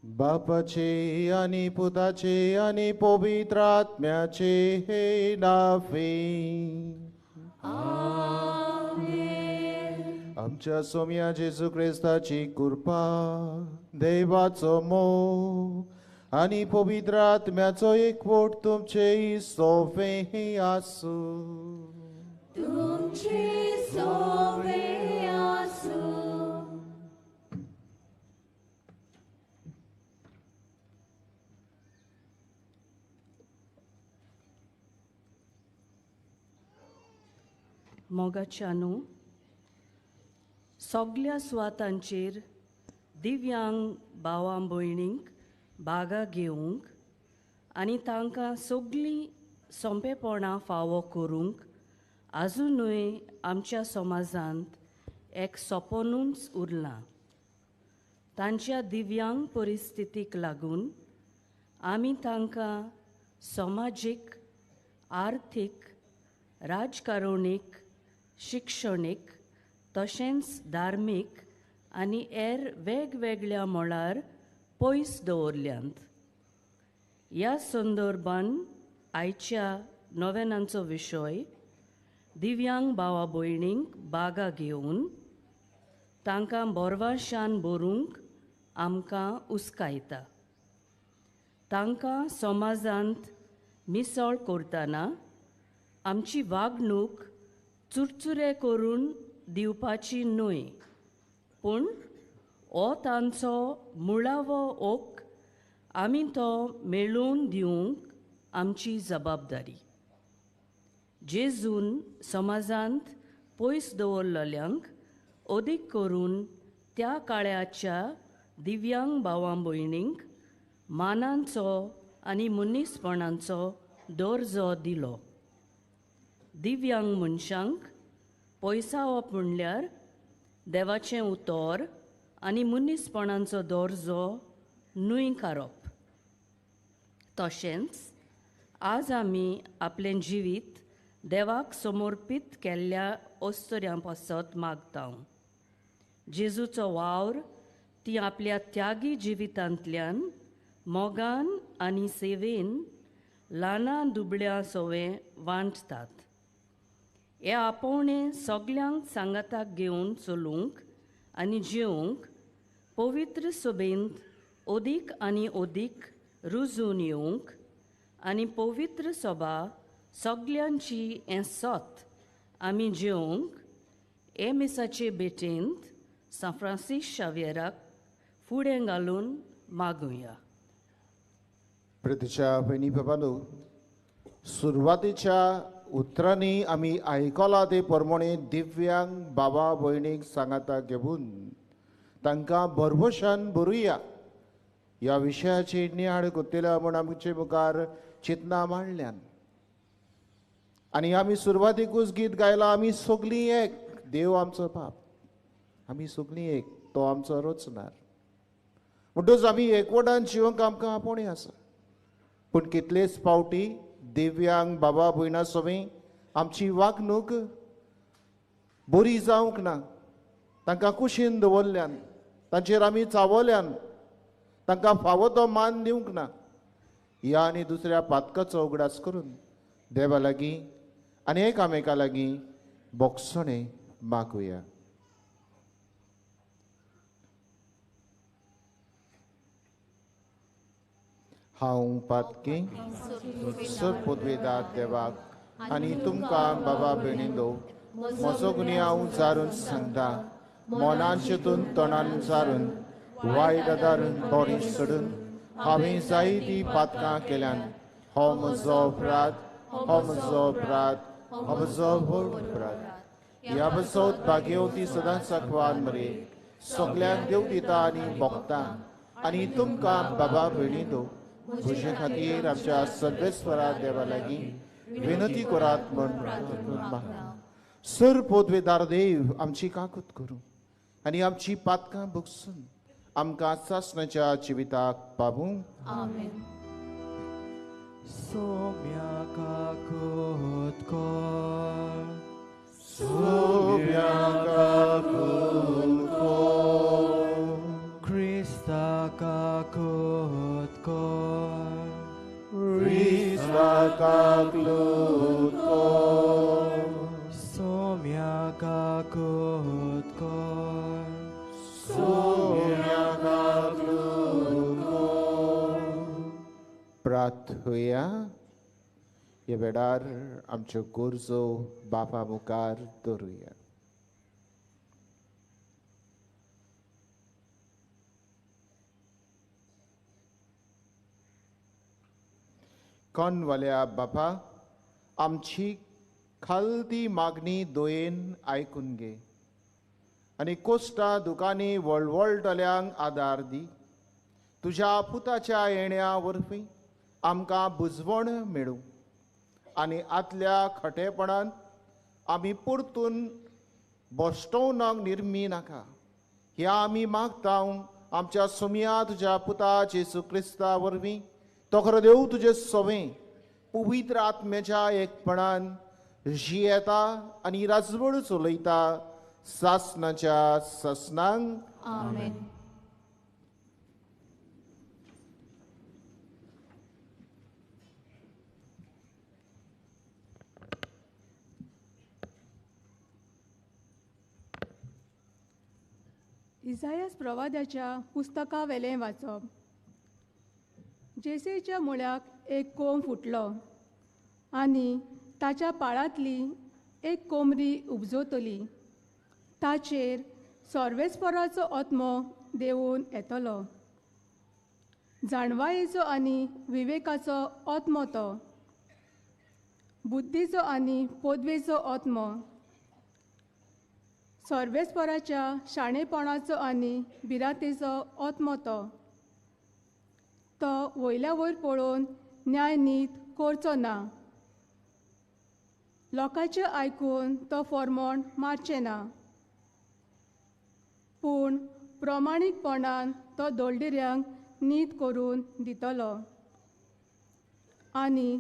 बापाचे आनी पुताचे आनी पवित्र आत्म्याचे नावे आमेन। आमच्या सोम्या जेजू क्रिस्ताची कृपा, देवाचो मोग आनी पवित्र आत्म्याचो एकवट तुमचे सोवे आसूं। तुमचे सोवे आसूं। मोगाच्यानू सगल्या सुवातांचेर दिव्यांग भावां भयणींक बागा घेवंक आनी तांकां सगळीं सोंपेपणां फावो करूंक आजुनूय आमच्या समाजांत एक सपनूच उरलां। तांच्या दिव्यांग परिस्थितीक लागून आमी तांकां समाजीक, आर्थीक, राजकारणीक, शिक्षणीक तशेंच धार्मीक आनी हेर वेगवेगळ्या मळार पयस दवरल्यांत। ह्या संदर्भान आयच्या नोवेनांचो विशय दिव्यांग भावा भयणींक बागा घेवन तांकां बोरवाशान भरूंक आमकां उस्कायता। तांकां समाजांत मिसळ करतना आमची वागणूक चुरचुरे करून दिवपाची न्हय, पूण हो तांचो मुळावो ओक आमी तो मेळोवन दिवंक आमची जबाबदारी। जेजून समाजांत पयस दवरलेल्यांक अदीक करून त्या काळाच्या दिव्यांग भावां भयणींक मानांचो आनी मनीसपणाचो दर्जो दिलो। दिव्यांग मनशांक पयसावप म्हणल्यार देवाचें उतर आनी मनीसपणाचो दर्जो न्हय कारप। तशेंच आज आमी आपलें जिवीत देवाक समर्पीत केल्ल्या अस्तुऱ्यां पासत मागता। जेजूचो वावर ती आपल्या त्यागी जिवितांतल्यान मोगान आनी सेवेन ल्हाना दुबळ्या सोवे वांटतात। हे आपोवणें सगल्यांक सांगाताक घेवन चलूंक आनी जेवंक पवित्र सभेंत अदीक आनी अदीक रुजून येवंक आनी पवित्र सभा सगल्यांची हें सत आमी जेवंक हे मिसाचे भेटेंत सांत फ्रांसीस शाव्येराक फुडें घालून मागुया। प्रतिच्या भयणी बाबांनो, सुरवातीच्या उतरांनी आमी आयकला ते प्रमाणे दिव्यांग बाबा भयणीक सांगाता घेवन तांकां भरभोशान भरुया ह्या विशयाचेर नियाळ करतल्या म्हूण आमचे मुखार चिंतना मांडल्यान आनी आमी सुरवातीकूच गीत गायला, आमी सगळीं एक, देव आमचो बाप, आमी सगळीं एक, तो आमचो रचणार। म्हणटूच आमी एकवटान जिवंक आमकां आपोवणें आसा। पूण कितलेच फावटी दिव्यांग बाबा भयणां सवें आमची वागणूक बरी जावंक ना, तांकां कुशीन दवरल्यान, तांचेर आमी चावल्यान, तांकां फावो तो मान दिवंक ना। ह्या आनी दुसऱ्या पातकाचो उगडास करून देवा लागीं आनी एकामेका लागीं बोगसणें मागुया। हांव पातकी सरपोतवेदार देवाक आनी तुमकां बाबा भयणींनो म्हजो गुन्यांव जारून सांगता, मनान चिंतून तोंडान जारून वायट आदारून बोडी सोडून हांवें जायतीं पातकां केल्यान। हो म्हजो अपराध, हो म्हजो अपराध, हो म्हजो व्हड अपराध। ह्या बसोत भाग्यवती सदांच साकवान मरे सगल्यांक देव दिता आनी भोगता आनी तुमकां बाबा भयणींनो म्हजे खातीर आमच्या सर्वेस्वरा देवा लागीं विनंती करात म्हूण मागता। सर पोदवेदार देव आमची काकूत करूं आनी आमची पातकां भोगसून आमकां सासणाच्या जिविताक पावूं। आमेन। सोम्या काकूत कर, सोम्या काकूत कर, क्रिस्ता क्रिस्ताका काकूत कोर, क्रिस्ता काकूत कोर, सोम्या काकूत कोर, सोम्या काकूत कोर. प्रार्थुया. ह्या वेळार आमच्यो गरजो बापा मुखार दवरुया. कोनवाल्या बापा, आमची खालती मागणी दोयेन आयकून घे आनी कोश्टा दुकांनी वळवळटल्यांक आदार दी. तुज्या पुताच्या येण्या वरवीं आमकां बुजवण मेळूं आनी आतल्या खटेपणान आमी परतून बश्टोवनाक निर्मी नाका. ह्या आमी मागता आमच्या सोमया तुज्या पुता जेजू क्रिस्ता वरवीं, तो खरो देव तुजे सवें पवित्र आत्म्याच्या एकपणान जियेता आनी राजवड चलयता सासनाच्या सासनांक. आमेन. इजायस प्रवाद्याच्या पुस्तका वेलें वाचप. जेसेच्या मुळ्याक एक कोंब फुटलो आनी ताच्या पाळांतली एक कोमरी उपजतली. ताचेर सर्वेस्पराचो आत्मो देंवून येतलो, जाणवायेचो आनी विवेकाचो आत्मो, तो बुद्धीचो आनी पदवेचो आत्मो, सर्वेस्पराच्या शाणेपणाचो आनी भिरांतेचो आत्मो. तो तो वयल्या वयर पळोवन न्याय नीत करचो ना, लोकांचें आयकून तो फॉर्मोण मारचें ना, पूण प्रमाणीकपणान तो दोळडिऱ्यांक नीत करून दितलो आनी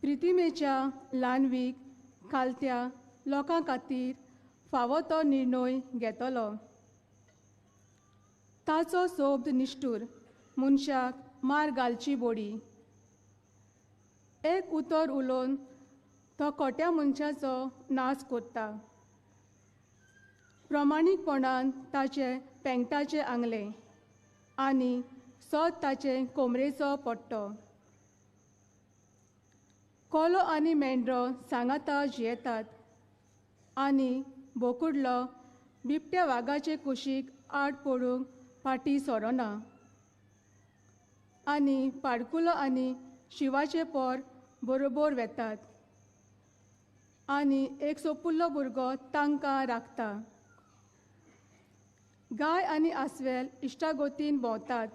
प्रितिमेच्या ल्हानवीक खालत्या लोकां खातीर फावो तो निर्णय घेतलो. ताचो सोब्द निश्ठूर मनशाक मार घालची बोडी. एक उतर उलोवन तो खोट्या मनशाचो नाश करता. प्रमाणीकपणान ताचें पेंगटाचें आंगलें आनी सत ताचें कोमरेचो पट्टो. कोलो आनी मेंढरो सांगाता जियेतात आनी बोकुडलो बिबट्या वागाचे कुशीक आड पडूंक फाटीं सोरना आनी पाडकुलो आनी शिवाचे पोर बरोबर वेतात आनी एक सोपुल्लो भुरगो तांकां राखता. गाय आनी आस्वेल इश्टागोतीन भोंवतात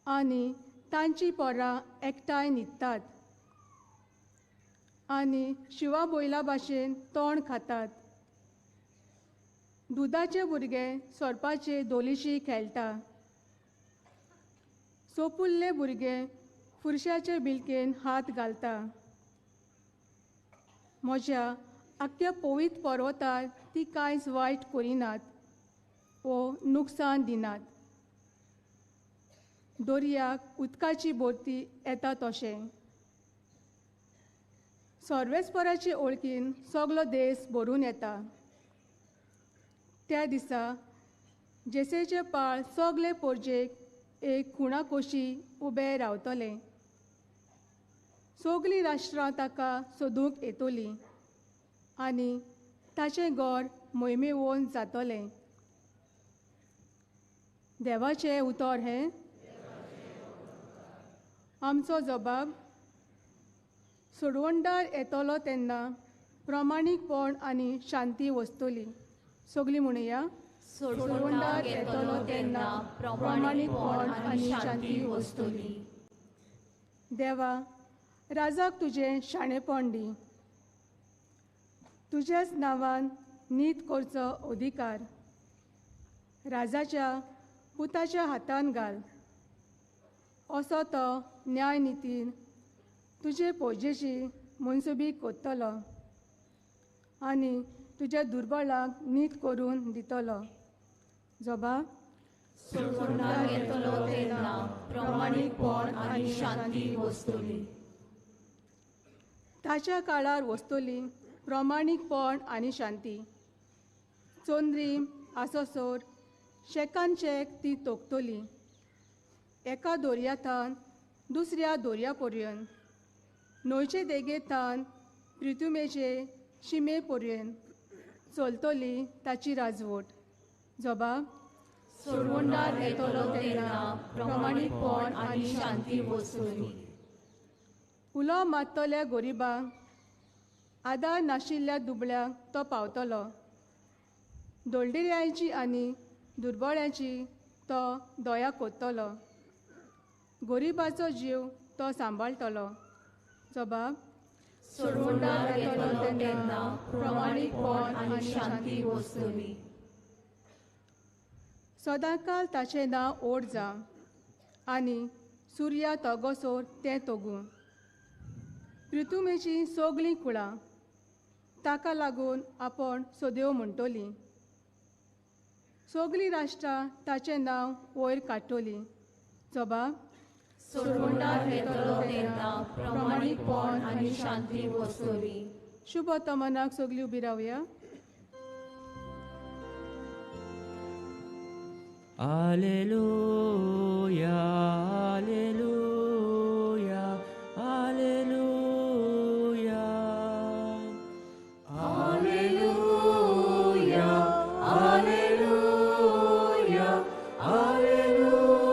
आनी तांची पोरां एकठांय न्हिदतात आनी शिवा बैला भाशेन तोंड खातात. दुदाचे भुरगे सोरपाचे धोलिशी खेळटा. सोपुल्ले भुरगे फुरशाचे बिलकेन हात घालता. म्हज्या आख्ख्या पवित्र पर्वतार ती कांयच वायट करिनात वो नुकसान दिनात. दर्याक उदकाची भरती येता तशें सर्वेस्पराचे ओळखीन सगलो देश भरून येता. त्या दिसा जेसेचे पाळ सगले पोरजेक एक खुणा कोशी उबे रावतले. सगलीं राष्ट्रां ताका सोदूंक येतलीं आनी ताचें घर मोहिमेवन जातलें. देवाचें उतर हें. आमचो जबाब. सोडवणदार येतलो तेन्ना प्रमाणीकपण आनी शांती वसतली. सगलीं म्हणुया, सोडवणदार येतलो तेन्ना प्रमाणीकपण आनी शांती वसतली. देवा, राजाक तुजें शाणेपण दी, तुज्याच नांवान नीत करचो अधिकार राजाच्या पुताच्या हातान घाल. असो तो न्याय नितीन तुजे पोजेशी मनसुबी कोत्तलो आनी तुज्या दुर्बळांक नीत करून दितलो. जोबा. सोडवणदार येतलो तेन्ना प्रमाणीकपण आनी शांती वसतली. ताच्या काळार वसतली प्रमाणीकपण आनी शांती. चोंद्री आसोसोर शेकान शेक ती तोखतली. एका दर्याथान दुसऱ्या दर्या पर्यंत, न्हंयचे देगेथान प्रितुमेचे शिमे पर्यंत चलतली ताची राजवट. जबाब सोडवणदार येतलो तेन्ना प्रमाणीकपण आनी शांती वसतली. उलो मारतल्या गरिबांक, आदार नाशिल्ल्या दुबळ्यांक तो पावतलो. दोळडिऱ्यांची आनी दुर्बळ्यांची तो दया कोत्तलो. गरिबाचो जीव तो सांबाळटलो. जबाब सोडवणदार येतलो तेन्ना प्रमाणीकपण आनी शांती वसतली. सदांकाल ताचें नांव ओड जावं आनी सुर्या तगोसोर तें तोगूं. प्रितुमेचीं सगळीं कुळां ताका लागून आपूण सदेव म्हणटलीं. सगळीं राष्ट्रां ताचें नांव वयर काडटलीं. जबाब सोडवणदार येतलो तेन्ना प्रमाणीकपण आनी शांती वसतली. शुभ तमनाक सगळीं उबी रावया. Alleluia, Alleluia, Alleluia. Alleluia, Alleluia, Alleluia.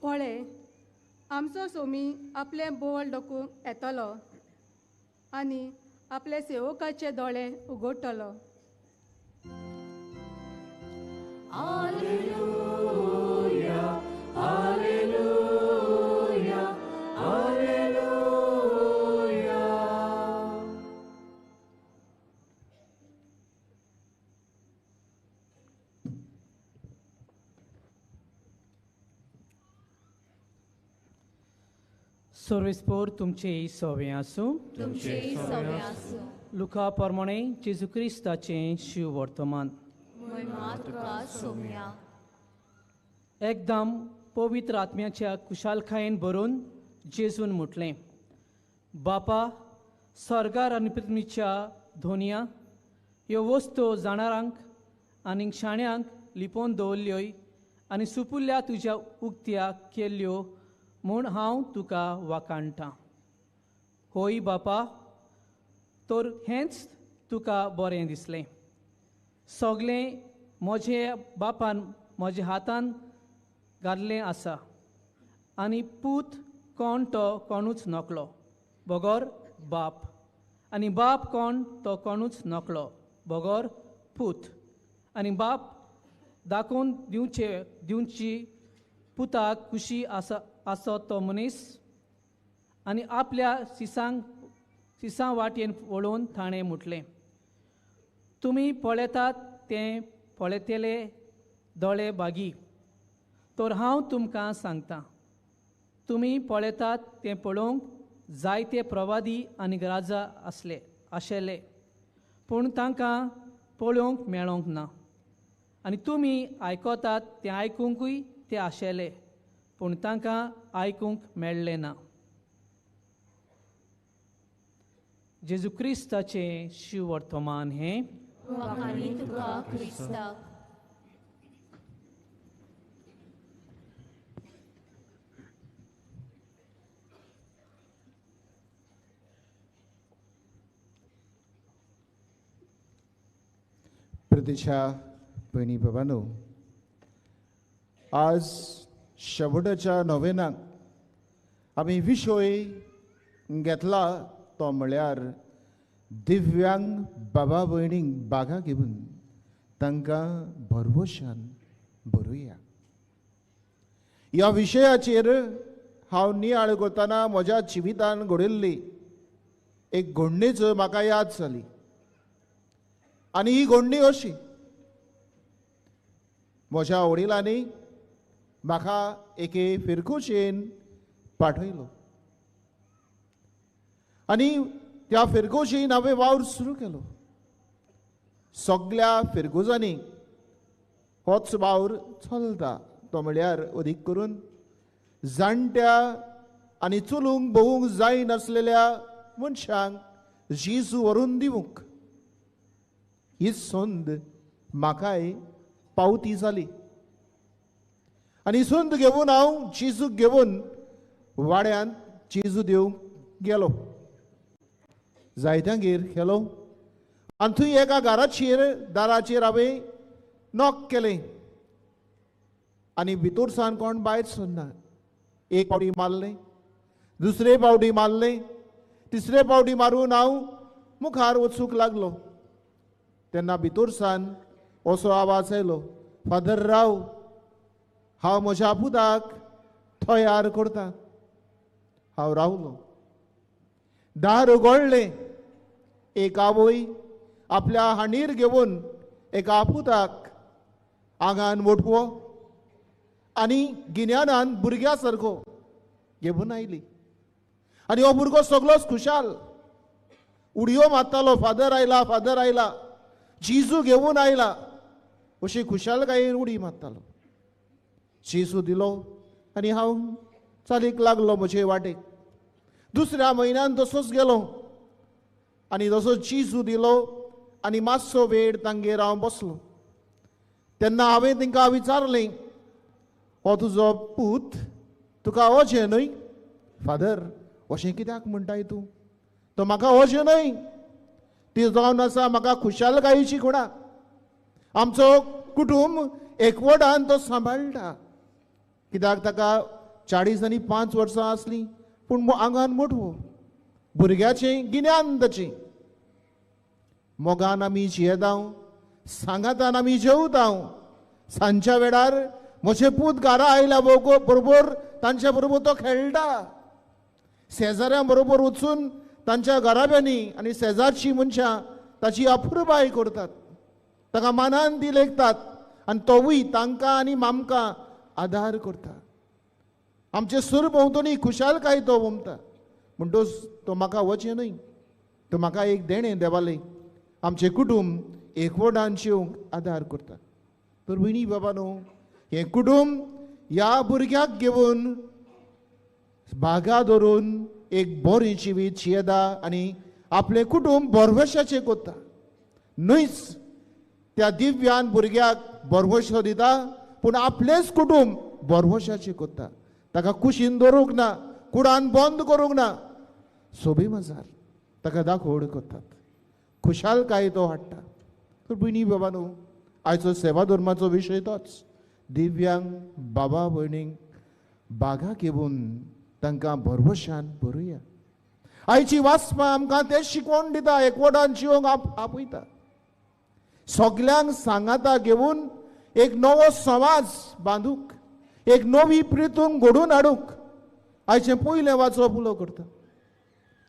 पळय, आमचो सोमी आपलें बोवळ डोकूंक येतलो आनी आपले सेवकाचे दोळे उगडटलो. Alleluia, Alleluia, Alleluia. सर्वेस्पोर तुमचे सवे आसूं. तुमचे सवे आसूं. लुका प्रमाणे जेजू क्रिस्ताचें शिव वर्तमान. एकदम पवित्र आत्म्याच्या कुशालकायेन भरून जेजून म्हटलें, बापा, स्वर्गार आनी पृथ्वीच्या धोनिया ह्यो वस्तू जाणारांक आनी शाण्यांक लिपोवन दवरल्योय आनी सुपुल्ल्या तुज्या उक्त्या केल्ल्यो म्हूण हांव तुका वाखाणटां. होय बापा, तर हेंच तुका बरें दिसलें. सगळें म्हजे बापान म्हज्या हातान घाल्लें आसा आनी पूत कोण तो कोणूच नकलो बगर बाप, आनी बाप कोण तो कोणूच नकलो बगर पूत, आनी बाप दाखोवन दिवची पुताक खुशी आसा आसो तो मनीस. आनी आपल्या सिसां वाटेन वळोवन ताणें म्हटलें, तुमी पळयतात तें पळयतले दोळे बागी, तर हांव तुमकां सांगतां, तुमी पळयतात तें पळोवंक जायते प्रवादी आनी राजा आशिल्ले, पूण तांकां पळोवंक मेळोंक ना, आनी तुमी आयकतात तें आयकुंकूय ते आशिल्ले, पूण तांकां आयकूंक मेळ्ळें ना. जेजू क्रिस्ताचें शिववर्तमान हें. तुका क्रिस्ताक. प्रतिशा भयणी बाबांनो, आज शेवटाच्या नोवेनाक आमी विशय घेतला तो म्हळ्यार दिव्यांग बाबा भयणींक बागा घेवन तांकां भरवशान बरोवया. ह्या विशयाचेर हांव नियाळ करतना म्हज्या जिवितान घडिल्ली एक घडणीच म्हाका याद जाली, आनी ही घडणी अशी, म्हज्या वडिलांनी म्हाका एके फिरकुशेन पाठयलो आनी त्या फिरगोशीन हांवें वावर सुरू केलो. सगळ्या फिरगुजांनी होच वावर चलता. तो म्हळ्यार अदीक करून जाणट्या आनी चलूंक भोवूंक जायनासलेल्या मनशांक जेजू व्हरून दिवंक ही संद म्हाकाय पावती जाली. आनी संद घेवन हांव जेजूक घेवन वाड्यांत जेजू दिवंक गेलो. जायत्यांगेर गेलो आनी थंय एका घराचेर दाराचेर हांवें नॉक केलें आनी भितर सावन कोण भायर सरना. एक पावटी मारलें, दुसरे पावटी मारलें, तिसरे पावटी मारून हांव मुखार वचूंक लागलो. तेन्ना भितर सावन असो आवाज आयलो, फादर राव, हांव म्हज्या पुताक तयार करता. हांव रावलो. दार उगडलें. एक आवय आपल्या हांडीर घेवन एका पुताक आंगान मोटवो आनी गिन्यानान भुरग्या सारको घेवन आयली. आनी हो भुरगो सगळोच खुशाल उडयो मारतालो, फादर आयला, फादर आयला, जेजू घेवन आयला, अशी खुशालकायेन उडी मारतालो. जेजू दिलो आनी हांव चालीक लागलो म्हजे वाटेक. दुसऱ्या म्हयन्यान तसोच गेलो आनी तसो जेजू दिलो आनी मातसो वेळ तांगेर हांव बसलो. तेन्ना हांवें तांकां विचारलें, हो तुजो पूत तुका अशें न्हय? फादर अशें कित्याक म्हणटाय तूं? तो म्हाका अशें न्हय, ती जावन आसा म्हाका खुशालकायेची खुणा. आमचो कुटुंब एकवटान तो सांबाळटा. कित्याक ताका 40 आनी 5 वर्सां आसलीं, पूण आंगान मोटवो, भुरग्याचें गिन्यान ताचें. मोगान आमी जियेता, सांगातान आमी जेवता. सांजच्या वेळार म्हजे पूत घरा आयल्या बरोबर तांच्या बरोबर तो खेळटा. शेजाऱ्यां बरोबर वचून तांच्या घराब्यांनी आनी शेजारची मनशां ताची अपुरबाय करतात, ताका मानान ती लेखतात आनी तोवूय तांकां आनी आमकां आदार करता. आमचे सुर भोंवतणी खुशालकाय तो वमता. म्हणटोच तो म्हाका वचें न्हय, तो म्हाका एक देणें देवालें. आमचें कुटुंब एकवटान येवंक आदार करता. तर भयणी बाबा न्हू, हें कुटुंब ह्या भुरग्याक घेवन बागा धरून एक बरें जिवीत जियेता आनी आपलें कुटुंब भरवशाचें करता. न्हयच त्या दिव्यान भुरग्याक भरवशो दिता, पूण आपलेंच कुटुंब भरवशाचें करता. ताका कुशीन दवरूंक ना, कुडान बंद करूंक ना, सोबी मजार ताका दाखोवड करतात, खुशालकाय तो हाडटा. तर भयणी बाबा न्हू, आयचो सेवा धर्माचो विशय तोच, दिव्यांग बाबा भयणींक बागा घेवन तांकां भरवशान भरुया. आयची वाचपां आमकां तें शिकवण दिता, एकवटान जिवंक आपयता. सगल्यांक सांगाता घेवन एक नवो समाज बांदूंक, एक नवी प्रितून घडोवन हाडूंक आयचें पयलें वाचप उलो करता.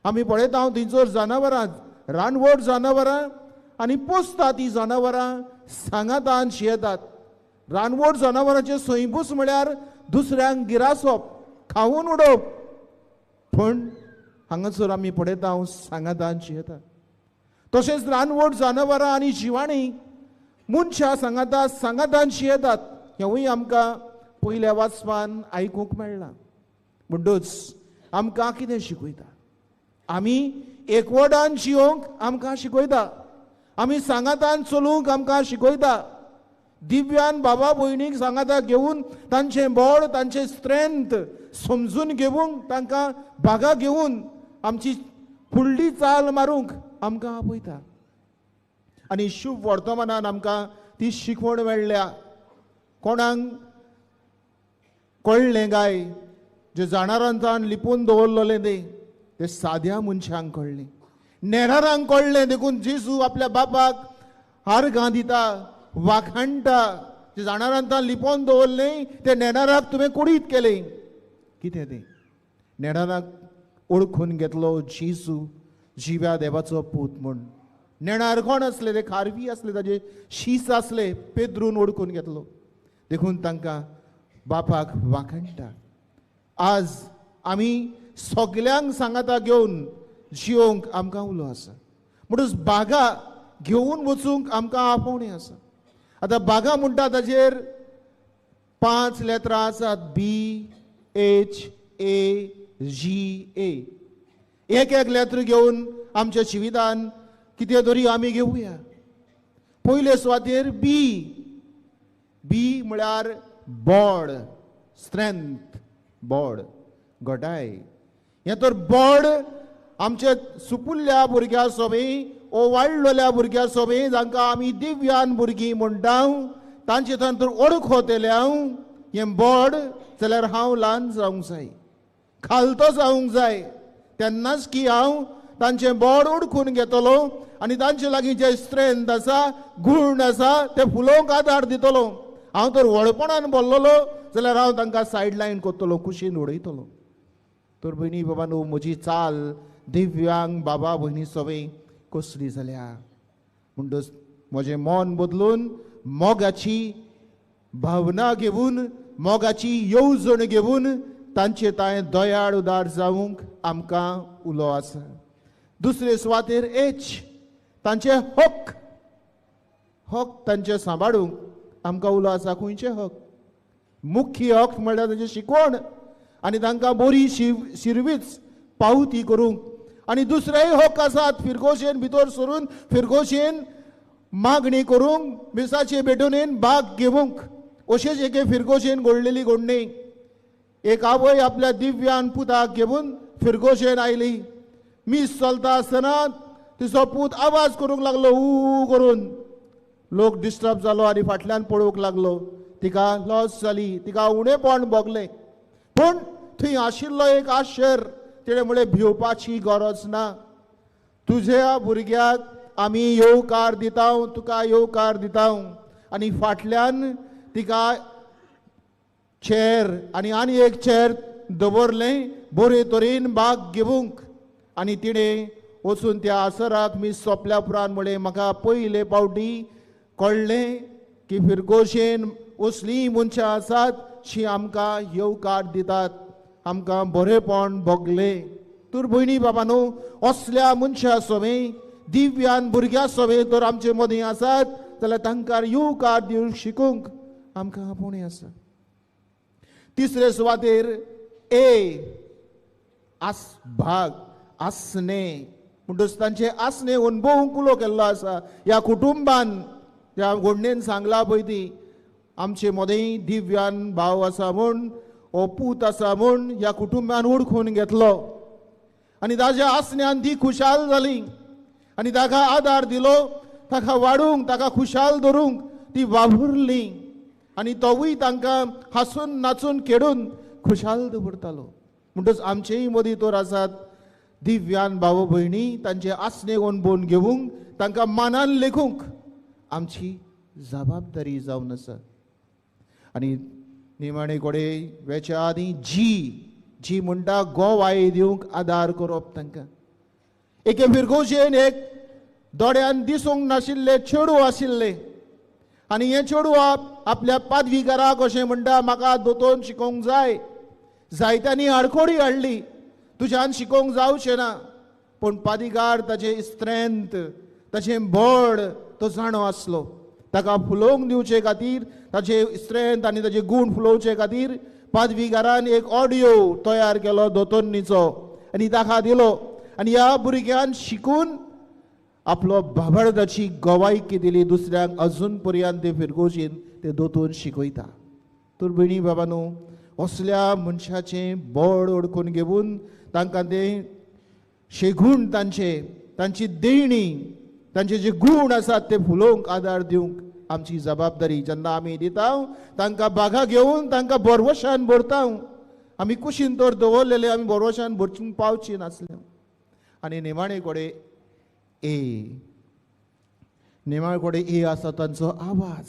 आमी पळयता थंयसर जनावरां, रानवट जनावरां आनी पोसता ती जनावरां सांगातान शियेतात. रानवट जनावरांचें सैंबूच म्हळ्यार दुसऱ्यांक गिरासप, खावन उडोवप. पूण हांगासर आमी पळयता सांगातान शियेतात. तशेंच रानवट जनावरां आनी जिवाणीं मनशां सांगाता सांगातान शियेतात, हेंवूय आमकां पयल्या वाचपान आयकूंक मेळ्ळां. म्हणटूच आमकां कितें शिकयता? आमी एकवटान जिवंक आमकां शिकयता, आमी सांगातान चलूंक आमकां शिकयता. दिव्यान बाबा भयणीक सांगाता घेवन तांचें बळ, तांचें स्ट्रेंथ समजून घेवंक, तांकां बागा घेवन आमची फुडली चाल मारूंक आमकां आपयता. आनी शुभ वर्तमानान आमकां ती शिकवण मेळ्ळ्या. कोणाक कळ्ळें काय जे जाणारांतान लिपून दवरलेलें तें साद्या मनशांक कळ्ळें, नेणारांक कळ्ळें. देखून जेजू आपल्या बापाक आर्गां दिता, वाखाणटा. जे जाणारांतान लिपोवन दवरलें तें नेणाराक तुवें कुडीत केलें. कितें तें? नेणाराक ओळखून घेतलो जेजू जिव्या देवाचो पूत म्हूण. नेणार कोण आसले? ते खारवी आसले, ताजे शीस आसले, पेद्रून ओळखून घेतलो. देखून तांकां बापाक वाखाणटा. आज आमी सगल्यांक सांगाता घेवन जिवंक आमकां उलो आसा. म्हणून बागा घेवन वचूंक आमकां आपोवणें आसा. आतां बागा म्हणटा ताचेर 5 लेत्रां आसात, B H A जी ए. एक एक लेत्र घेवन आमच्या जिवितान कितें तरी आमी घेवया. पयले सुवातेर बी, बी म्हळ्यार बोड, स्ट्रेंथ, बोड, घटाय. हें तर बोड आमचे सुपुल्ल्या भुरग्यां सोबी ओ वाडलेल्या भुरग्यां सोबी जांकां आमी दिव्यान भुरगीं म्हणटा तांचे थंय तर ओळखतले हांव हें बोड जाल्यार हांव ल्हान जावंक जाय, खालतो जावंक जाय, तेन्नाच की हांव तांचें बोड ओळखून घेतलो आनी तांचे लागीं जें स्ट्रेंथ आसा, गूण आसा ते फुलोवंक आदार दितलो. हांव तर व्हडपणान बोल्लोलो जाल्यार हांव तांकां सायडलायन करतलो, कुशीन उडयतलो. तर भयणी बाबा न्हू म्हजी चाल दिव्यांग बाबा भयणी सवय कसली जाल्या म्हणटच म्हजें मन बदलून मोगाची भावना घेवन, मोगाची येवजण घेवन तांचे तांय दयाळ उदार जावंक आमकां उलो आसा. दुसरे सुवातेर एच, तांचे हक, हक तांचे सांबाळूंक आमकां उलो आसा. खंयचे हक? मुख्य हक म्हळ्यार तांचे शिकवण आनी तांकां बरी शिरवीच पावती करूंक. आनी दुसरेय हक आसात, फिरगोशेन भितर सरून फिरगोशेन मागणी करूंक, मिसाचे भेटून भाग घेवंक. अशेंच एके फिरगोशेन घडलेली घडणी. एक आवय आपल्या दिव्यान पुताक घेवन फिरगोशेन आयली. मीस चलता आसतना तिचो पूत आवाज करूंक लागलो ऊ करून. लोक डिस्टर्ब जालो आनी फाटल्यान पळोवंक लागलो. तिका लॉस जाली, तिका उणेपण भोगलें. पूण थंय आशिल्लो एक आशर, तिणें म्हळें भिवपाची गरज ना, तुज्या भुरग्याक आमी येवकार दिता, तुका येवकार दिता. आनी फाटल्यान तिका चेर आनी आनी एक चेर दवरलें बरे तरेन भाग घेवंक. आनी तिणें वचून त्या आसराक मीस सोंपल्या उपरांत म्हळें म्हाका पयले पावटी कळ्ळें की फिरगोशेन असलीं मनशां आसात शी आमकां येवकार दितात, आमकां बरेपण भोगलें. तर भयणी बाबा न्हू असल्या मनशां सोबे, दिव्यान भुरग्यां सोबे तर आमचे मदीं आसात जाल्यार तांकां येवकार दिवंक शिकूंक आमकां आपोवणें आसा. तिसरे सुवातेर ए, आस भाग, आसणे. म्हणटच तांचे आसणे अणभवूंक उलो केल्लो आसा. ह्या कुटुंबान, ह्या घोडणेन सांगलां पळय ती आमचे मदीं दिव्यान भाव आसा म्हूण, हो पूत आसा म्हूण ह्या कुटुंबान ओळखून घेतलो आनी ताज्या आसण्यान ती खुशाल जाली आनी ताका आदार दिलो, ताका वाडूंक, ताका खुशाल धरूंक ती वावुरली आनी तोवूय तांकां हांसून नाचून खेडून खुशाल दवरतालो. म्हणटच आमचेय मदीं तर आसात दिव्यान भाव भयणी, तांचे आसणे अणभवून घेवंक, तांकां मानान लेखूंक आमची जबाबदारी जावन आसा. आनी निमाणे कडेन वेच्या आदीं जी, जी म्हणटा गोवाय दिवंक आदार करप तांकां. एके फिरगोशेन एक दोळ्यान दिसूंक नाशिल्ले चेडूं आशिल्लें आनी हें चेडूं आपल्या पादवीकाराक अशें म्हणटा म्हाका दोतोन शिकोवंक जाय. जायत्यांनी आडखोडी हाडली, तुज्यान शिकोवंक जावचें ना. पूण पादीगार ताचें स्ट्रेंथ, ताचें बळ तो जाणो आसलो. ताका फुलोवंक दिवचे खातीर, ताचे स्ट्रेंथ आनी ताचे गूण फुलोवचे खातीर पादवीगारान एक ऑडियो तयार केलो दोतोन्नीचो आनी ताका दिलो. आनी ह्या भुरग्यान शिकून आपलो बाबडदाची गवायकी दिली दुसऱ्यांक. अजून पर्यंत ते फिरगोजीन ते दोतोन शिकयता. तर भयणी बाबा न्हू असल्या मनशाचें बळ ओडकून घेवन तांकां ते शेगूण, तांचे तांची देणी, तांचे जे गूण आसात ते फुलोवंक आदार दिवंक आमची जबाबदारी. जेन्ना आमी दिता तांकां बागा घेवन तांकां बरवशान भरता. आमी कुशीन तर दवरलेले आमी बरवशान भरचूंक पावची नासले. आनी निमाणे कडेन ए, निमाणे कडेन ए आसा तांचो आवाज.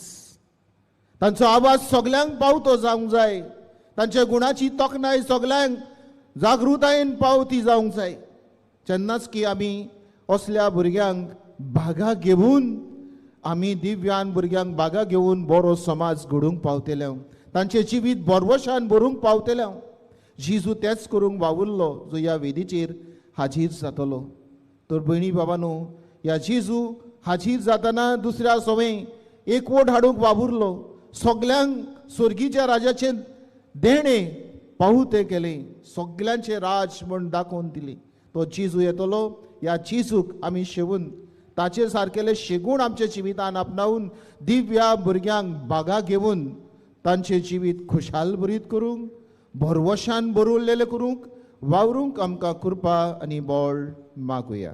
तांचो आवाज सगल्यांक पावतो जावंक जाय. तांच्या गुणाची तोखणाय सगल्यांक जागृतायेन पावती जावंक जाय. जेन्नाच की आमी असल्या भुरग्यांक बागा घेवन, आमी दिव्यान भुरग्यांक बागा घेवन बरो समाज घडोवंक पावतले, तांचें जिवीत बरवशान भरूंक पावतले. जेजू तेंच करूंक वावुरलो जो ह्या वेदीचेर हाजीर जातलो. तर भयणी बाबा न्हू ह्या जेजू हाजीर जाताना दुसऱ्या सवंय एकवट हाडूंक वावुरलो, सगल्यांक स्वर्गीच्या राजाचें देणें पावते केलें, सगल्यांचें राज म्हूण दाखोवन दिली. तो जेजू येतलो, ह्या जेजूक आमी शेवून ताचे सारकेले शेगूण आमच्या जिवितान आपणावन दिव्या भुरग्यांक बागा घेवन तांचें जिवीत खुशाल भरीत करूंक, भरवशान बरवल्लेलें करूंक वावरूंक आमकां कृपा आनी बळ मागुया.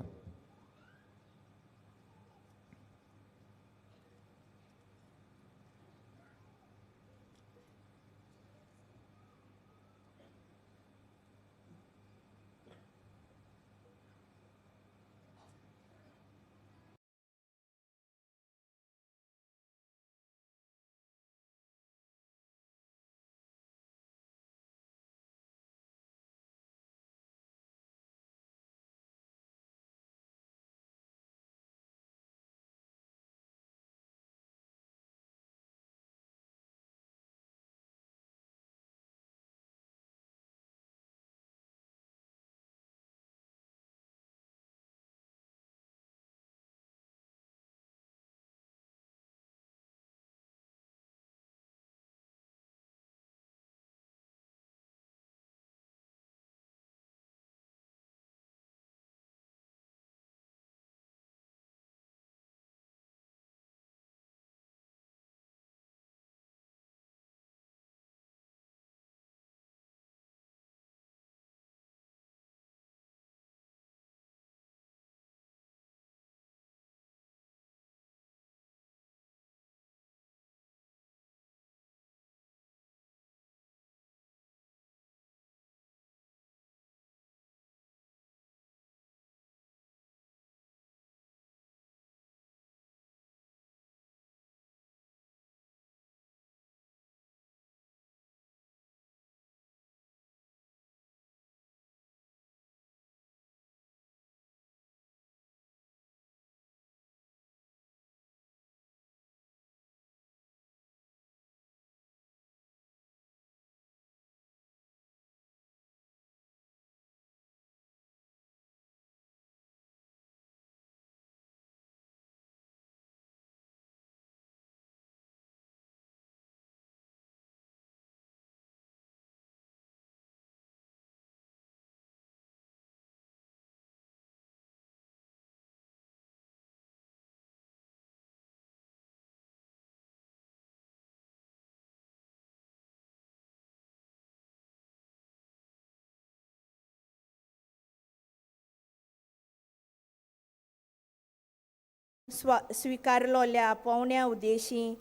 स्वीकारलोल्या पावण्या उद्देशी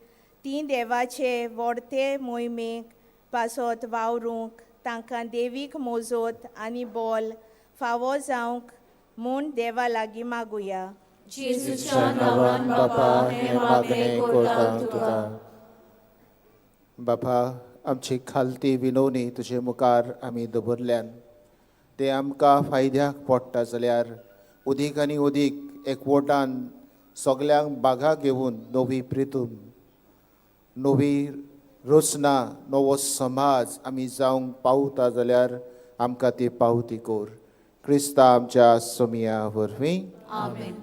ती देवाचे व्हडते मोहिमेक पासत वावरूंक तांकां देवीक मोजोत आनी बोल फावो जावंक म्हूण देवा लागीं मागुया. जेजूच्या नांवान बापा हें मागणें करता तुका. बापा, आमची खालती विनवणी तुजे मुखार आमी दवरल्यान तें आमकां फायद्याक पडटा जाल्यार उदीक आनी उदीक एकवटान सगल्यांक बागा घेवन नवी प्रितूम, नवी रचना, नवो समाज आमी जावंक पावता जाल्यार आमकां ती पावती कर. क्रिस्ता आमच्या सोमिया वरवीं. आमेन.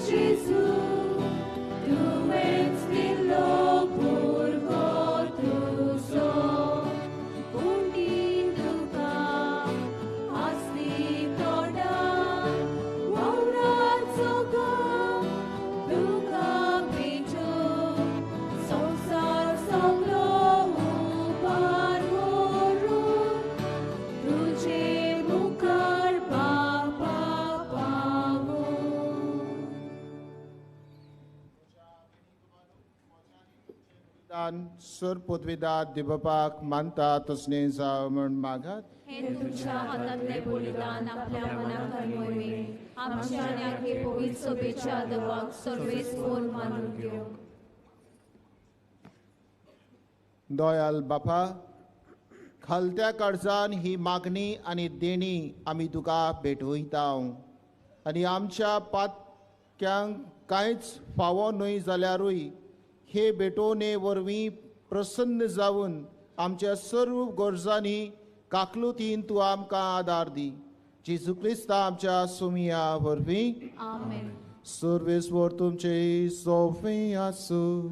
Jesus. सर पदवीदार दिवपाक मानता तसलें जावं म्हण मागात. हे तुमच्या हातांतले बलिदान आपल्या मनाक मोहिमे आमच्या आनी आखे पवित्र सभेच्या देवाक सर्वेस्पोर मानून घेवं. दयाल बापा, खालत्या काळजान ही मागणी आनी देणी आमी तुका भेटवयता आनी आमच्या पातक्यांक कांयच फावो न्हय जाल्यारूय हे भेटवणे वरवीं प्रसन्न जावन आमच्या सर्व गरजांनी काकलुतीन तूं आमकां आदार दी. जेजू क्रिस्ता आमच्या सुमिया वरवीं. आमेन. सर्वेस्वर तुमचे सोफे आसूं.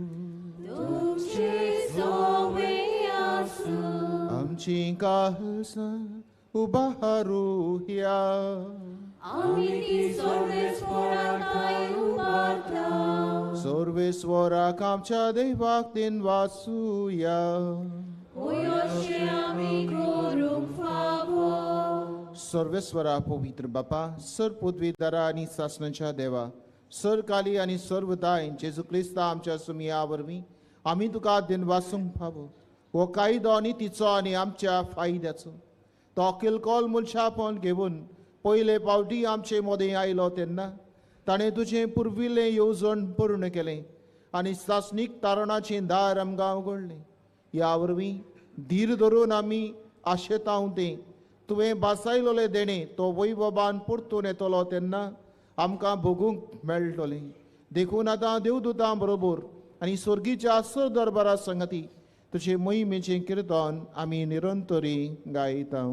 तुमचे सोवे आसूं. आमची काळजां उबारुया. आमी ती सर्वेस्वराक उबारता. सर्वेस्वराक आमच्या देवाक दिन वाचुया. अशें आमी करूंक फावो. सर्वेस्वरा पवित्र बापा, सर पृथ्वीदारा आनी सासणाच्या देवा, सर काली आनी सर्वदाय जेजू क्रिस्ता आमच्या सुमिया वरवीं आमी तुका दिन वाचूंक फावो. हो कायदो आनी तिचो आनी आमच्या फायद्याचो तो किलकोल मनशापण घेवन पयले पावटी आमचे मदें आयलो तेन्ना ताणें तुजें पुर्विल्लें येवजण पूर्ण केलें आनी सासणीक तारणाचें दार आमकां उगडलें. ह्या वरवीं धीर धरून आमी आशेतांव तें तुवें बासायलोलें देणें तो वैभवान परतून येतलो तेन्ना आमकां भोगूंक मेळटलें. देखून आतां देवदूतां बरोबर आनी स्वर्गीच्या सर दरबारा संगती तुजे मोहिमेचें किर्तन आमी निरंतरी गायता.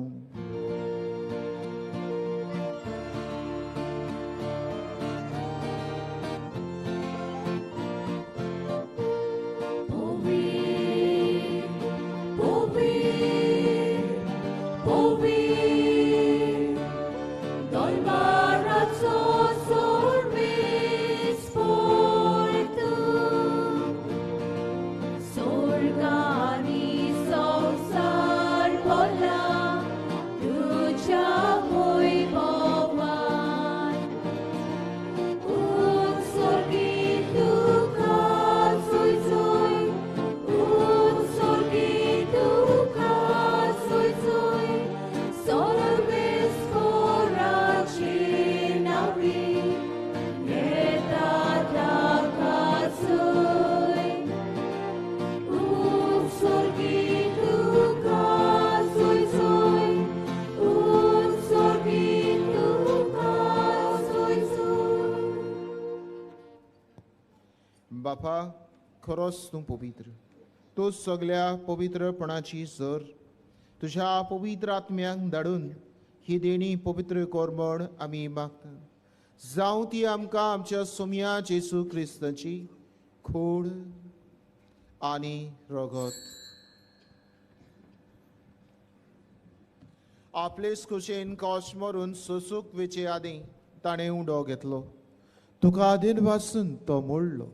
बापा, खरोच तूं पवित्र, तूं सगल्या पवित्रपणाची सर. तुज्या पवित्र आत्म्यांक धाडून ही देणी पवित्र कर म्हण आमी मागता. जावं ती आमकां आमच्या सोम्या जेजू क्रिस्ताची खोड आनी रगत. आपलेच कुशेन कॉश मरून सोसूक वेचे आदीं ताणें उडो घेतलो. तुका आदीन वासून तो मोडलो,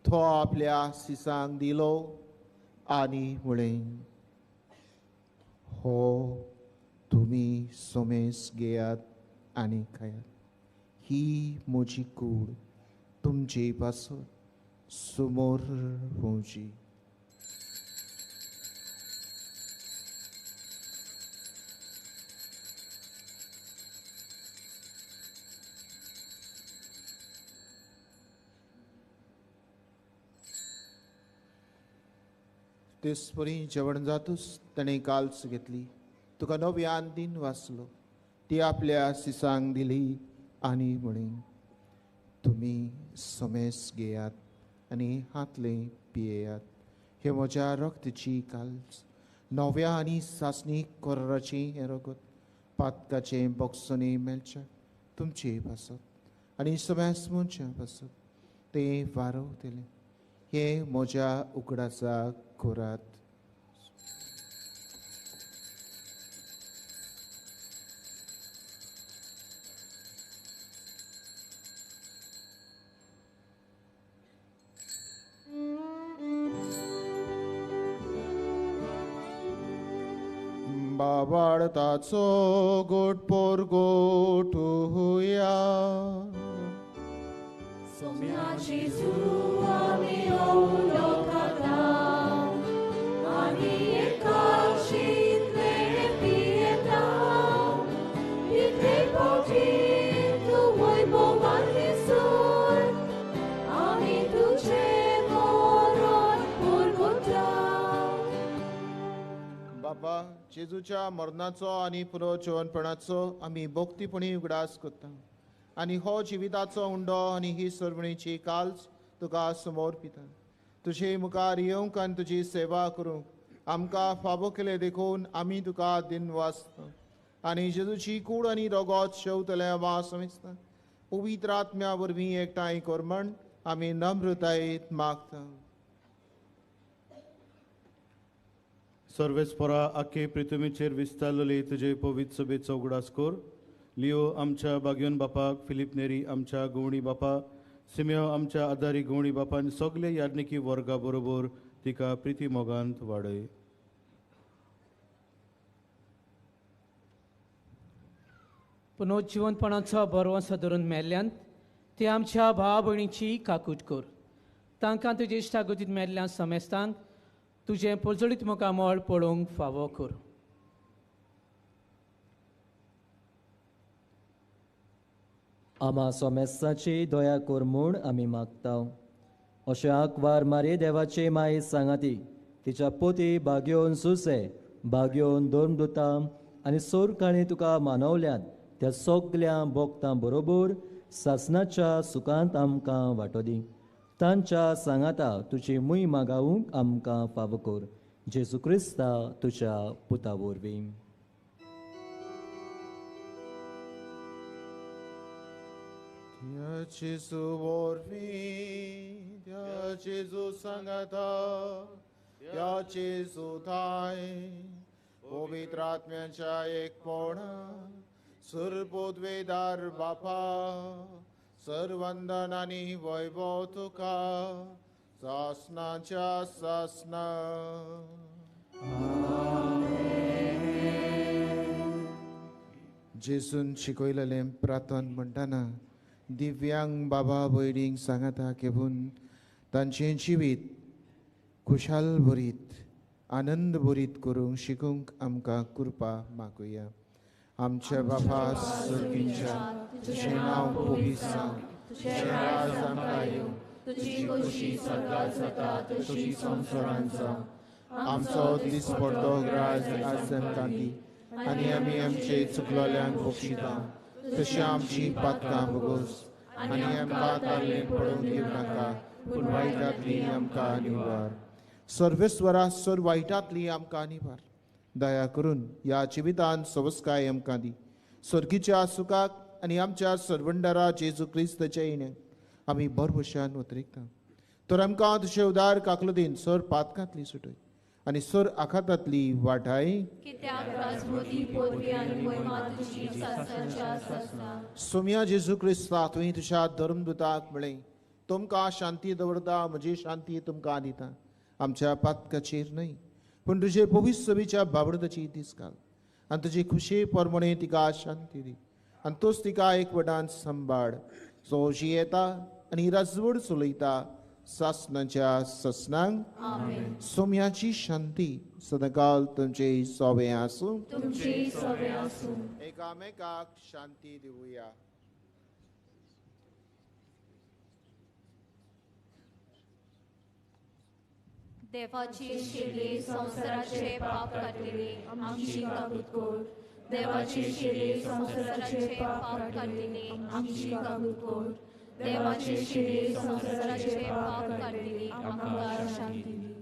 तो आपल्या सिसांक दिलो आनी म्हळें, हो तुमी सोमेस घेयात आनी खायात, ही म्हजी कूड तुमचे पासत समोर पोवची. तेचपरी जेवण जातूच ताणें काल्स घेतली, तुका नव्यान दिन वाचलो, ती आपल्या सिसांक दिली आनी म्हळें, तुमी समेस घेयात आनी हातले पियेयात, हे म्हज्या रक्तची काल्स, नव्या आनी सासणी कराराचें हें रगत पातकाचें बॉक्सनी मेळचें तुमचे पासत आनी समेस मनशां पासत तें वारवतलें. हें म्हज्या उगडासाक करात. बाबाडताचो गोट पोर गोठुया. सोम्या जेजू आमी उलो खाता, आमी एकाशिंतले पियेता इतले फावटी तूं वैभवान दिसून आमी तुजें मरण पुरवता. बापा, जेजूच्या मरणाचो आनी पुनर्जिवनपणाचो आमी भक्तीपणी उगडास करता आनी हो जिविताचो उंडो आनी ही सर्वणीची काल्स तुका समोर पिता. तुजे मुखार येवंक आनी तुजी सेवा करूंक आमकां फावो केलें देखून आमी तुका दिनवासता आनी जेजूची कूड आनी रगत शेवतल्या वा समेस्ता पवित्र आत्म्या वरवीं एकठांय कर म्हण आमी नम्रतायेत मागता. सर्वेस्परा आखे पृथ्वीचेर विस्तारलेले तुजे पवित्र सभेचो उगडास कर. लियो आमच्या बागयोन बापाक, फिलीप नेरी आमच्या गवणी बापा, सिमेओ आमच्या आदारी गवणी बापा आनी सगळे याज्ञिकी वर्गा बरोबर तिका प्रिती मोगांत वाडय. पुनर्जिवनपणाचो भरवंसो धरून मेल्ल्यान ते आमच्या भाव भयणीची काकूट कर. तांकां तुजे इश्टागतींत मेल्ल्या समेस्तांक तुजें पोजडीत मुखामळ पळोवंक फावो कर. आमा सोमेस्ताची दया कर म्हूण आमी मागता. अशें आंकवार मारी देवाची माई सांगाती तिच्या पोती बागयोन सुसे बागयोन धर्मदुतां आनी सोरकाणी तुका मानवल्यात त्या सगल्या भोक्तां बरोबर सासनाच्या सुखांत आमकां वांटो दी. तांच्या सांगाता तुजी मुयमा गावूंक आमकां फावो कर. जेजू क्रिस्ता तुज्या पुता वरवीं. त्या जेजू वरवीं, त्या जेजू सांगाता, त्या जेजू थांय पवित्र आत्म्याच्या एकपणा सुरपोदवेदार बापा, सर्वंदन आनी वैभव तुका सासनाच्या सासना. जेजून शिकयलेलें प्रार्थन म्हणटना दिव्यांग बाबा भयणींक सांगाता घेवन तांचें जिवीत खुशाल भरीत आनंद भरीत करूंक शिकूंक आमकां कृपा मागुया. आमच्या बाबा सर्गींच्या, तुजें नांव पवित्र जावं, तुजें राज आमकां येवं, तुजी खोशी स्वर्गात जाता तशी संवसारांत जावं. आमचो दिसपडतो ग्रास आज आमकां दी आनी आमी आमचे चुकलोल्यांक बक्षिता तशी आमची पातकां भोगोस आनी आमकां ताल्लें पडोवंक दिवं नाका, पूण वायटांतली आमकां निवार. सर्वेस्वरा, सर वायटांतली आमकां निवार. दया करून ह्या जिवितान सवस्काय आमकां दी. सर्गीच्या सुखाक आनी आमच्या सर्वंडरा जेजू क्रिस्ताच्या येण्याक आमी भरभश्यान उतरिकता. तर आमकां तुजे उदार काकलुदीन सर पातकांतली सुटय आनी सर आखातांतली वाटाय. सोम्या जेजू क्रिस्ता, तुवें तुज्या धर्मदुताक म्हळें, तुमकां शांती दवरता, म्हजी शांती तुमकां दिता. आमच्या पातकाचेर न्हय पूण तुजे पवित्र सभेच्या बाबडताची दीस घाल आनी तुजी खुशी परमणे तिका शांती दी आनी तोच तिका एकवटान सांबाळ. सोशी येता आनी राजवड चलयता सासनाच्या ससनांक. सोम्याची शांती सदांकाल तुमचे सोवे आसूं. एकामेकाक शांती दिवया. देवाची शिरली संवसाराचे पाप काडटली आमची काकूट कर. देवाची शिरली संवसाराचे पाप काडटली आमची काकूट कर. देवाची शिरली संवसाराचे पाप काडटली आमकां शांती दी.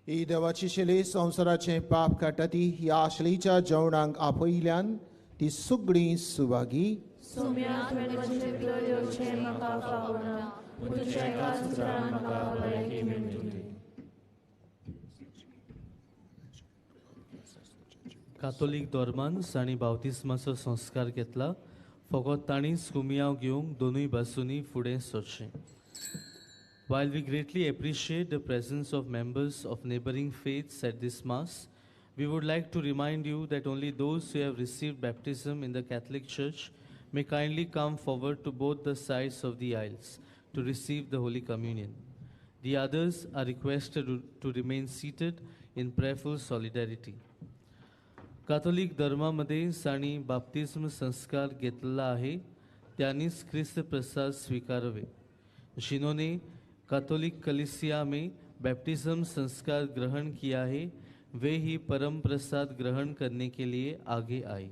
ही देवाची शैली संवसाराचें पाप काडटा ती ह्या शैलीच्या जेवणाक आपयल्यान ती सगळीं सुभागी. कातोलीक धर्मान जांणी बावतिस्माचो संस्कार घेतला फकत तांणीच कुमियांव घेवंक दोनूय बाजूंनी फुडें सरचें. While we greatly appreciate the presence of members of neighboring faiths at this Mass, we would like to remind you that only those who have received baptism in the Catholic Church may kindly come forward to both the sides of the aisles to receive the Holy Communion. The others are requested to remain seated in prayerful solidarity. Catholic धर्मामध्ये जांणी बाप्तिस्म संस्कार घेतलेला आहे त्यांनीच ख्रिस्त प्रसाद स्वीकारावे. जिन्होंने Catholic कलीसिया में baptism संस्कार ग्रहण किया है वे ही परम प्रसाद ग्रहण करने के लिए आगे आए.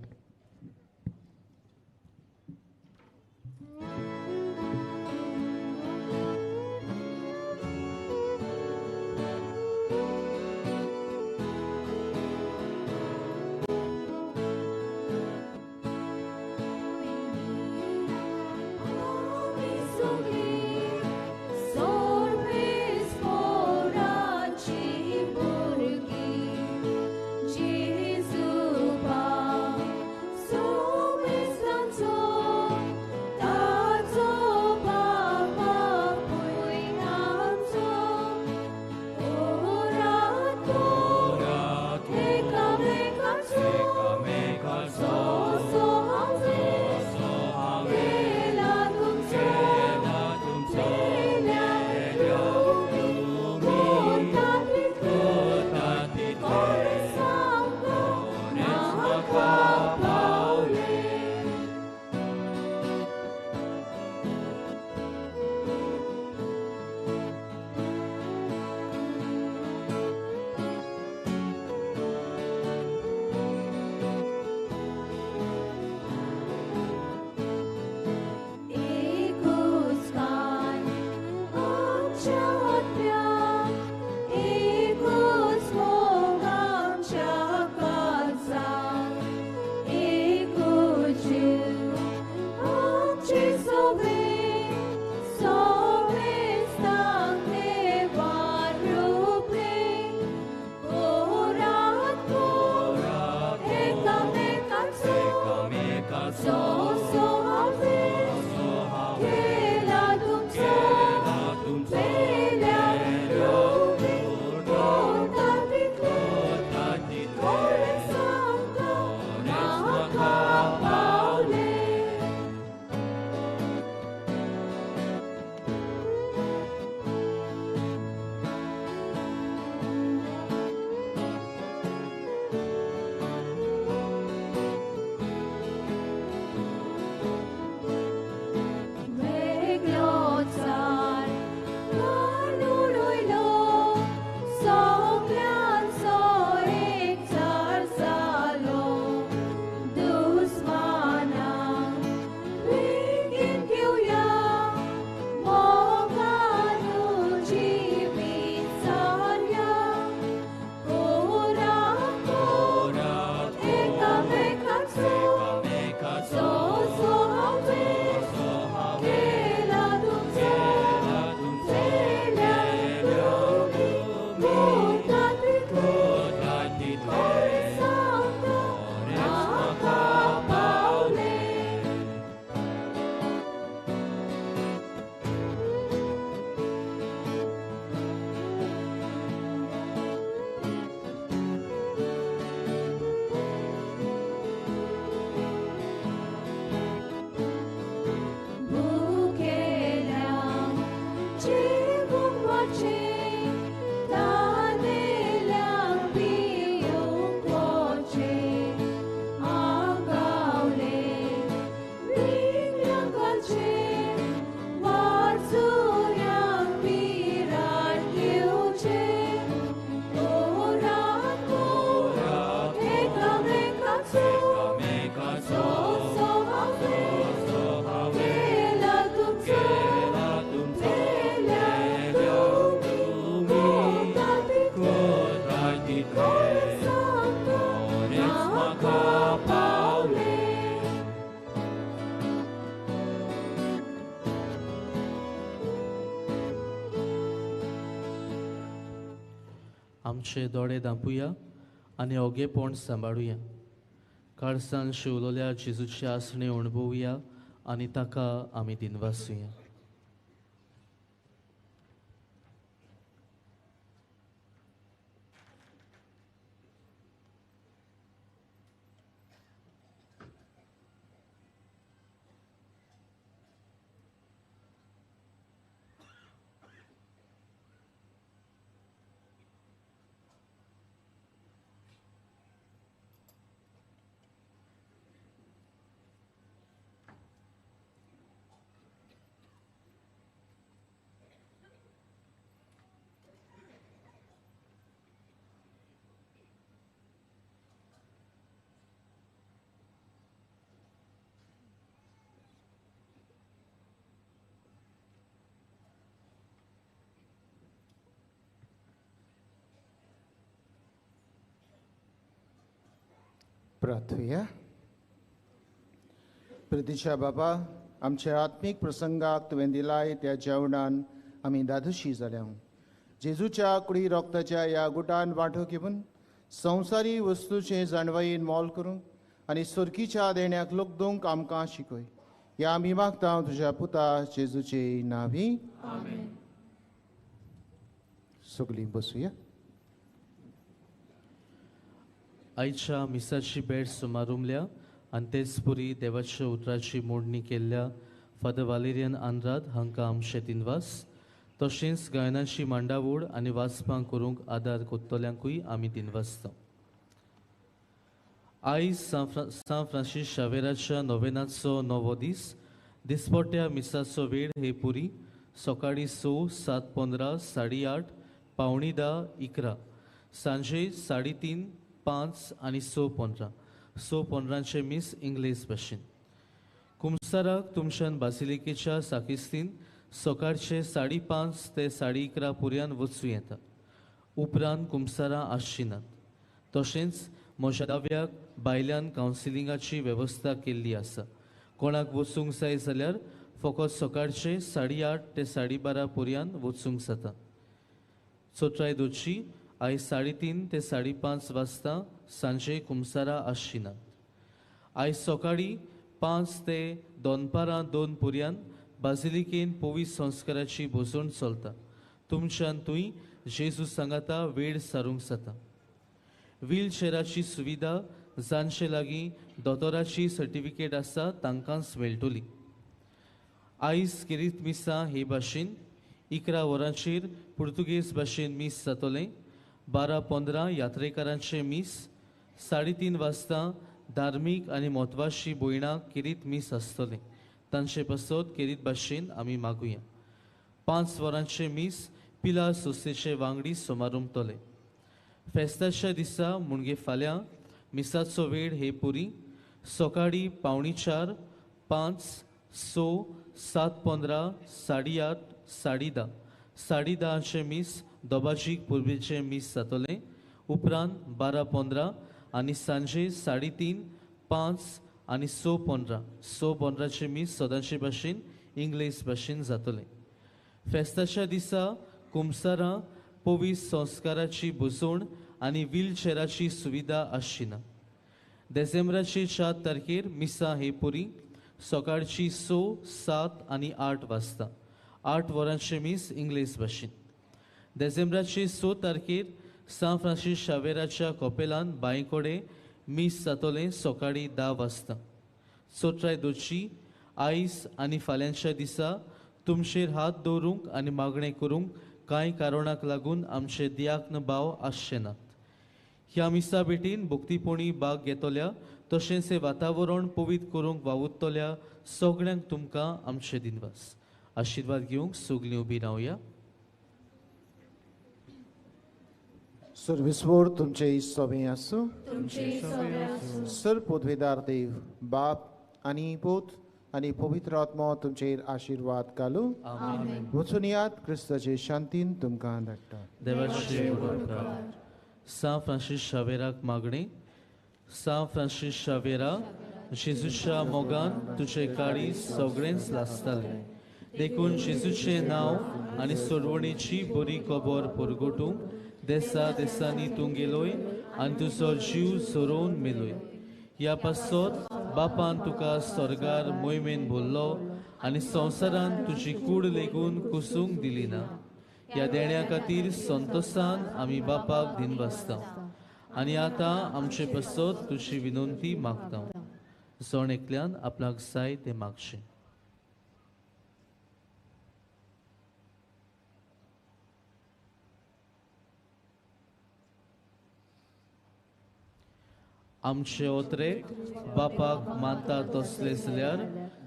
आमचे दोळे धांपुया आनी ओगेपण सांबाळुया. काळसान शिवलोल्या जेजूची आसणे अणभवया आनी ताका आमी दिनवासुया. प्रार्थुया. प्रितीच्या बाबा, आमच्या आत्मीक प्रसंगाक तुवें दिलाय त्या जेवणान आमी दादोशी जाल्या. जेजूच्या कुडी रोगताच्या ह्या गुटान वांटो घेवन संवसारी वस्तूचें जाणवायेन मोल करूंक आनी सुरकीच्या देण्याक लोकदूंक आमकां शिकय. ह्या आमी मागता तुज्या पुता जेजूचे नांवी. सगळीं बसुया. आयच्या मिसाची भेट सुमारुमल्या आनी तेच पुरी देवाच्या उतराची मोडणी केल्ल्या फादर वालेरियन आंद्राद हांकां आमचे दिनवास. तशेंच गायनाची मांडावळ आनी वाचपां करूंक आदार कोत्तल्यांकूय आमी दिनवासता. आयज सान फ्रांसीस शावेराच्या नोवेनाचो नवो दीस. दिसपट्ट्या मिसाचो वेळ हे पुरी सकाळीं 6, 7:15, 8:30, 9:45, 11, सांजे 3:30, 5 आनी 6:15. 6:15 मीस इंग्लीश भाशेन. कुमसाराक तुमच्यान बासिलिकेच्या साकिस्तीन सकाळचे 5:30 ते 11:30 पर्यंत वचूं येता. उपरांत कुमसारां आसची नात. तशेंच म्हज्या दाव्याक बायल्यान कावन्सिलिंगाची वेवस्था केल्ली आसा. कोणाक वचूंक जाय जाल्यार फकत सकाळचे 8:30 ते 12:30 पर्यंत वचूंक जाता. चोत्राय दोची आयज 3:30 ते 5:30 वाजता सांजे कुमसारां आसची नात. आयज सकाळीं 5 ते दनपारां 2 पर्यंत बाजिलिकेन पवित्र संस्काराची भोजवण चलता. तुमच्यान थंय जेजू सांगाता वेळ सारूंक जाता. व्हीलचेराची सुविधा जांचे लागीं दोतोराची सर्टिफिकेट आसा तांकांच मेळटली. आयज केरीत मिसां हे भाशेन 11 वरांचेर पुर्तुगेज भाशेन मीस जातलें. 12:15 यात्रेकारांचें मीस. 3:30 वाजता धार्मीक आनी म्हत्वाची भयणां केरीत मीस आसतलें. तांचे पासत केरीत भाशेन आमी मागुया. 5 वरांचें मीस पिलार संस्थेचे वांगडी समारंभतले. फेस्ताच्या दिसा म्हणजे फाल्यां मिसाचो वेळ हे पुरी सकाळीं 3:45, 5, 6, 7:15, 8:30, 10:30. 10:30 मीस दोबाजीक पुर्वेचें मीस जातलें. उपरांत 12:15 आनी सांजे 3:30, 5 आनी 6:15. 6:15 मीस सदांचे भाशेन इंग्लीश भाशेन जातलें. फेस्ताच्या दिसा कुमसारां पवित्र संस्काराची भोजवण आनी व्हीलचेराची सुविधा आसची ना. डिसेंबराचे 4 तारखेर मिसां हे पुरी सकाळची 6, 7 आनी 8 वाजता. 8 वरांचें मीस इंग्लीश भाशेन. डिसेंबराचे 6 तारखेर सान फ्रांसीस शावेराच्या कपेलान बांयकोडे मीस जातलें सकाळीं 10 वाजता. चोत्राय दोची आयज आनी फाल्यांच्या दिसा तुमचेर हात दवरूंक आनी मागणें करूंक कांय कारणाक लागून आमचे दियाक्न भाव आसचे नात. ह्या मिसा भेटीन भक्तीपणी भाग घेतल्या तशेंच हें वातावरण पवित्र करूंक वावुरतल्या सगळ्यांक तुमकां आमचे दिनवास. आशिर्वाद घेवंक सगळीं उबी रावया. सर्वेस्वर तुमचे सवे आसूं. सर पदवेदार देव बाप आनी पूत आनी पवित्र आत्मो तुमचेर आशिर्वाद घालूं. वचून यात क्रिस्ताचे शांतीन तुमकां धाडटा. देवाचे उपकार. सान फ्रांसीस शावेराक मागणें. सान फ्रांसीस शावेरा, जेजूच्या मोगान तुजे काळीज सगळेंच लासतालें. देखून जेजूचें नांव आनी सोडवणेची बरी खबर परगटूंक देसा देसांनी तूं गेलोय आनी तुजो जीव सोरोवन मेलोय. ह्या पासत बापान तुका स्वर्गार मोहिमेन भरलो आनी संवसारान तुजी कूड लेगून कुसूंक दिली ना. ह्या देण्या खातीर संतोसान आमी बापाक दिनवासता आनी आतां आमचे पासत तुजी विनंती मागता. जण एकल्यान आपणाक जाय तें मागचें. आमचे ओत्रेक बापाक मानता तसले जाल्यार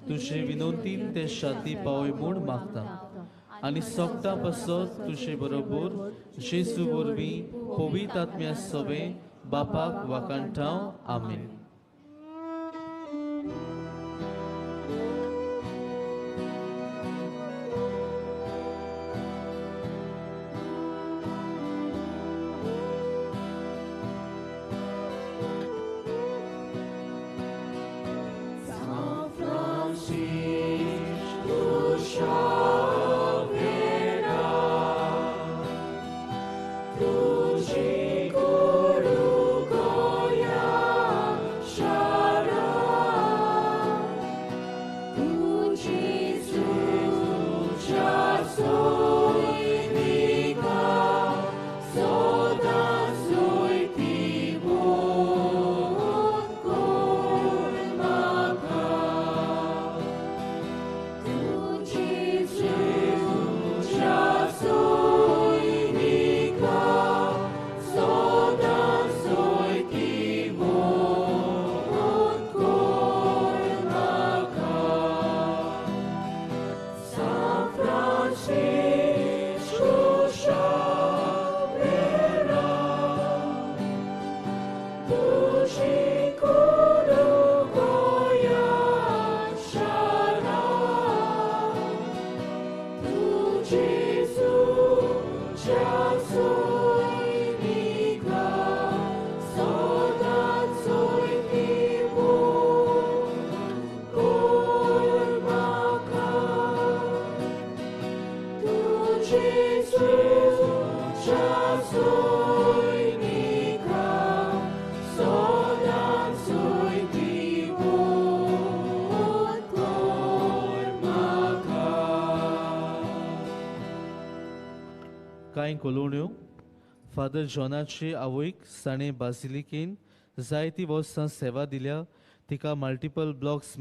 तुजे विनंतीन ते शाती पावय म्हूण मागता आनी सोगटा पासत तुजे बरोबर जेजू वरवीं पवित्र आत्म्या सवें बापाक वाखाणटांव. आमेन. कांय कोलोण्यो फादर जॉनाचे आवयक साणे बासिलिकेन जायती वर्सां सेवा दिल्या. तिका मल्टिपल ब्लॉक्स